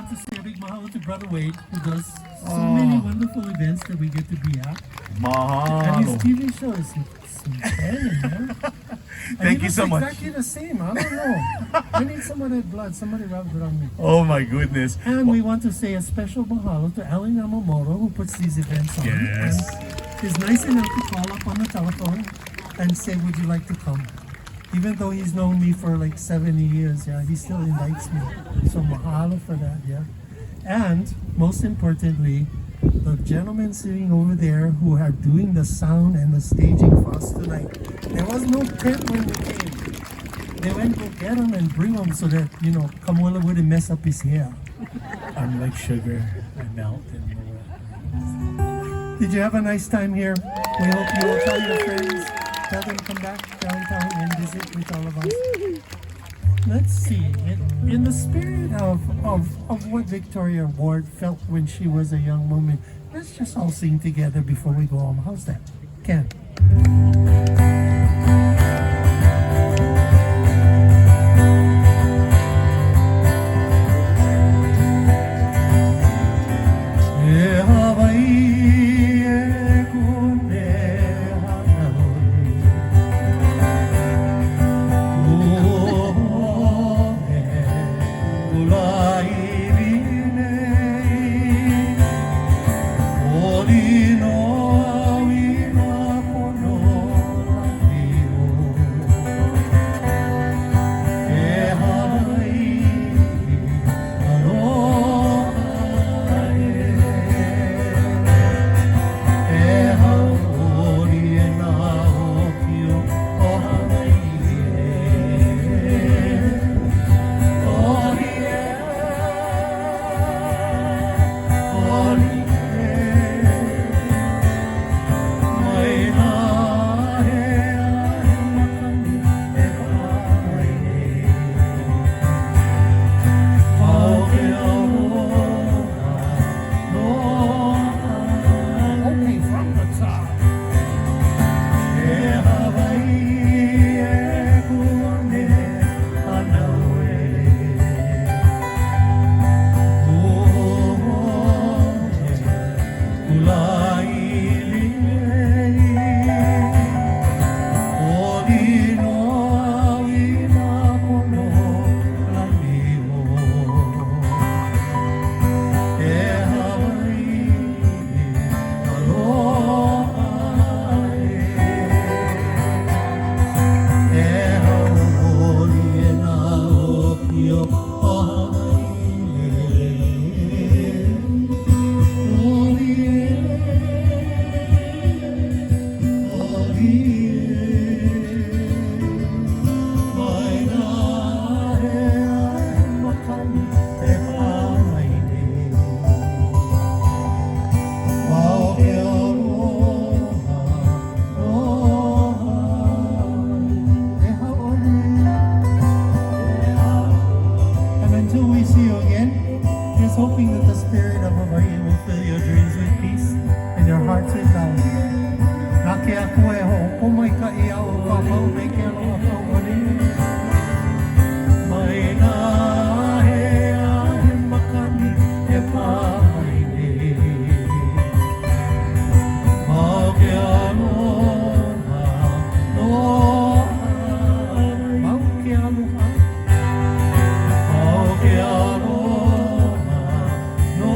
want to say a big mahalo to Brother Wade, who does so many wonderful events that we get to be at. And his Mahalo. TV show is some banging, man. And Thank he you so looks much. Exactly the same. I don't know. I need some of that blood. Somebody rubbed it on me. Oh my goodness. And we want to say a special mahalo to Alan Yamamoto, who puts these events on. Yes. And is nice enough to call up on the telephone and say, Would you like to come? Even though he's known me for like 70 years, yeah, he still invites me. So mahalo for that, yeah. And most importantly, the gentlemen sitting over there who are doing the sound and the staging for us tonight. There was no tent when we came. They went go get him and bring him so that, you know, Kamuela wouldn't mess up his hair. I'm like sugar. I melt in the wet. Did you have a nice time here? We hope you will tell your friends, tell them come back downtown and visit with all of us. Let's see. In, in the spirit of, of, of what Victoria Ward felt when she was a young woman, let's just all sing together before we go home. How's that? Ken. E Hawaii e kune hanaui. O e kula ili nei. O lino au i nā pono lani o. E Hawaii aloha e. E hauʻoli e nā ʻōpio o Hawaiʻi e. Oli e, oli e, mai nā hea he makani e pā mai nei. Mau ke aloha no Okay, from the top. E Hawaii e kuane hanau e. O e kula ili nei. O lino au i nā pono lani o. E Hawaii aloha e. E hauʻoli e nā ʻōpio o Hawaii e. Oli e, oli e. Mai nā hea e makani e pā mai nei. Mau ke aloha o Hawaii. E hauʻoli. And until we see you again, here's hoping that the spirit of Hawaii will fill your dreams with peace and your hearts with love. Na ke akua e hoʻopomaikaʻi au o ka pau me ke aloha hauʻoli. Mai nā hea he makani e pā mai nei. Mau ke aloha no Hawaii. Mau ke aloha. Mau ke aloha no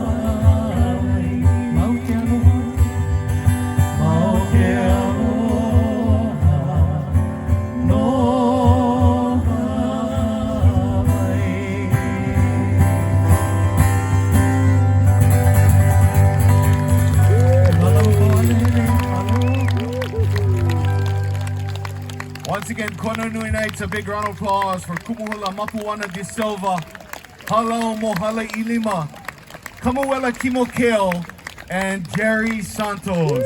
Hawaii. Mau ke aloha. Mau ke aloha no Hawaii. Once again, Kona Nui Nights, a big round of applause for Kumu Hula Mapuana De Silva, Halau Mohala Ilima, Kamuela Kimokeo, and Jerry Santos.